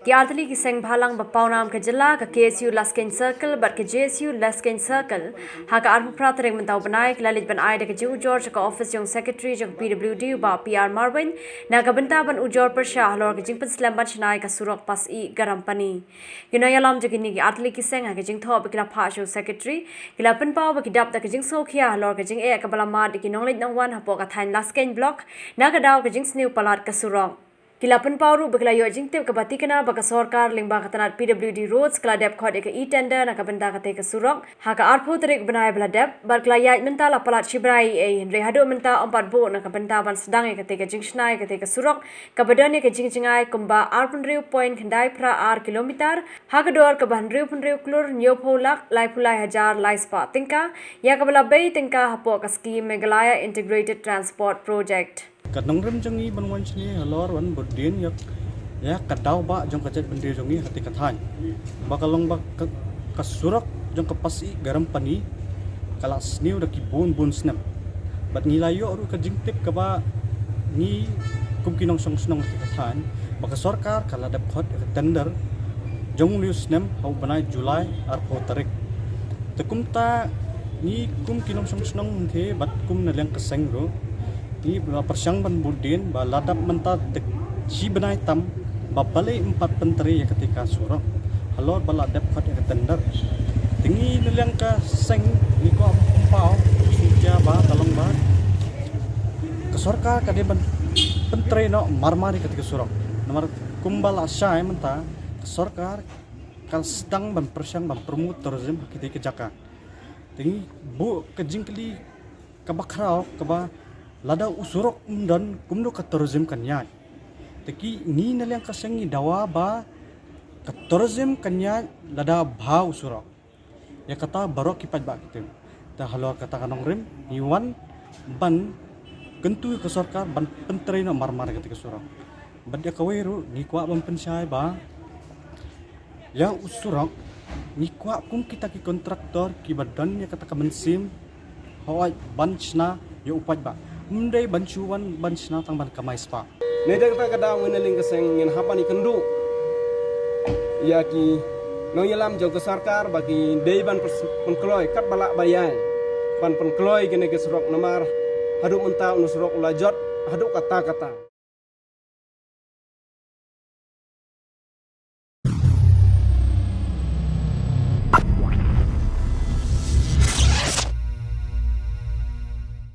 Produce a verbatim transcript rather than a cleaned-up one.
Ki artylli ki seng bhalang ba pawnam ka jylla, ka K S U Laskein Circle bad ka J S U Laskein Circle, ha ka arphew phra tarik mynta u bnai, ki la leit ban ai da ka jingujor sha ka office jong secretary jong ka P W D, u Bah P R Marwein, na ka bynta ban ujor pyrshah halor ka jingpynslem ban shna ïa ka surok Pasyih Garampani. Ki nongïalam jong kine ki artylli ki seng, ha ka jingthoh ba ki la phah sha u secretary, ki la pynpaw ba ki dap da ka jingsngewkhia halor ka jingeh kaba la mad ïa ki nongleit nongwan hapoh ka thaiñ Laskein Block, na ka daw ka jingsniew palat ka surok. Ki la pynpaw ruh ba ki la ïoh jingtip kaba tikna ba ka sorkar lyngba ka tnat P W D Roads ka la dep khot ïa ka e-tender na ka bynta katei ka surok ha ka arphew tarik bnai ba la dep, bad ka la ïaid mynta la palat shi bnai ei ei, hynrei haduh mynta ym pat buh na ka bynta ban sdang ïa katei ka jingshna ïa katei ka surok kaba don ïa ka jingjngai kumba arphew hynriew point khyndai phra ar kilometer, ha ka dor kaba hynriewphew hynriew klur hynñiewphew lak laiphew lai hajar lai spah tyngka, ïa kaba la bei tyngka hapoh ka skhim Meghalaya Integrated Transport Project. Ka nongrim jong ngi ban wan shane halor ban bud dien ïa, ïa ka daw ba jong ka jaitbynriew jong ngi ha katei ka thaiñ. Ba ka long ba ka, ka surok jong ka Pasyih Garampani ka la sniew da ki bun bun snem. Bad ngi la ïoh ruh ka jingtip kaba ngi kum ki nongshong shnong ha katei ka thaiñ, ba ka sorkar ka la dep khot ïa ka tender jong une u snem ha u bnai July arphew tarik. Te kumta ngi kum ki nongshong shnong mynta bad kum na liang ka seng ruh, ngi la pyrshang ban bud dien ba la dep mynta te shi bnai tam ba balei ym pat pyntrei ïa katei ka surok halor ba la dep khot ïa ka tender. Te ngi na liang ka seng ngi kwah pynpaw shuh ba ka long ba ka sorkar ka dei ban pyntrei noh marmar ïa katei ka surok. Namar kumba la shai mynta ka sorkar ka sdang ban pyrshang ban promote tourism ha katei ka jaka. Te ngi buh ka jingkylli kaba khraw kaba lada u surok um don kumno ka tourism kan ïaid. Te ki ngi na liang ka seng ngi dawa ba ka tourism kan ïaid lada bha u surok. Ïa kata baroh ki paidbah ki tip. Te halor kata ka nongrim ngi wan ban kyntu ïa ka sorkar ban pyntrei noh marmar ïa katei ka surok. Bad ïa kawei ruh ngi kwah ban pynshai ba ïa u surok ngi kwah kum kita ki kontraktor kiba don ïa kata ka mynsiem hooid ban shna ïa u paidbah. Ym dei ban shu wan ban shna tang ban kamai spah. Nai da kata ka daw ngi na liang ka seng ngin hap ban ïakynduh ïa ki nongïalam jong ka sorkar ba ki dei ban pys-, pynkloi katba lah ba ïai ban pynkloi kane ka surok namar haduh mynta une u surok u la jot haduh katta katta.